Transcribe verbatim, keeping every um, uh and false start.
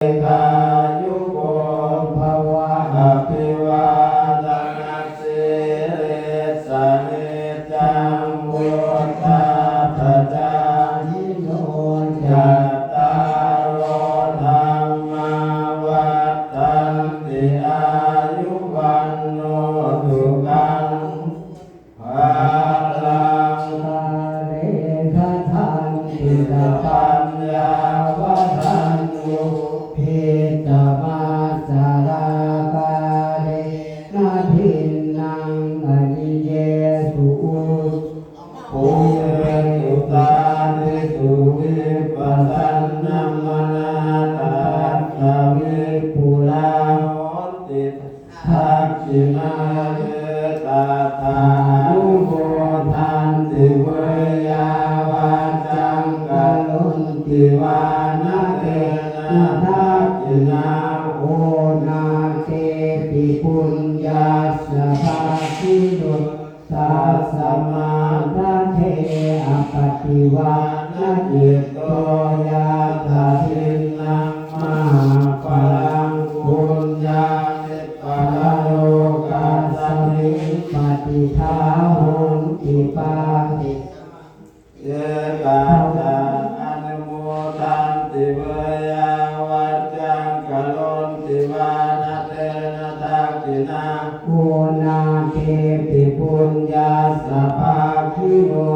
Dīghāyuko bhava. Abhivādanasīlissa niccaṃ vuḍḍhāpacāyino, cattāro dhammā vaḍḍhanti: āyu vaṇṇo sukhaṃ balaṃ. Kāle dadanti sapaññā, vadaññū cittamattharā. Kālena dinnaṃ ariyesu ujubhū, pubbe sujātisu vippasannamanā. Tassa vippulā honti dakkhiṇā, ye tattha anumodanti veyyāvaccaṃ karonti vā, na tena dakkhiṇā. Onādepi puññassa bhāgino, tasmā dade appaṭivānacitto. Yassa dinnaṃ mahapphalaṃ puññāni, paralokasmiṃ patiṭṭhā honti pāpetha. Ye tattha anumodanti veyyāvaccaṃ karonti vā, na tena dakkhiṇā. Onādepi puññassa bhāgino,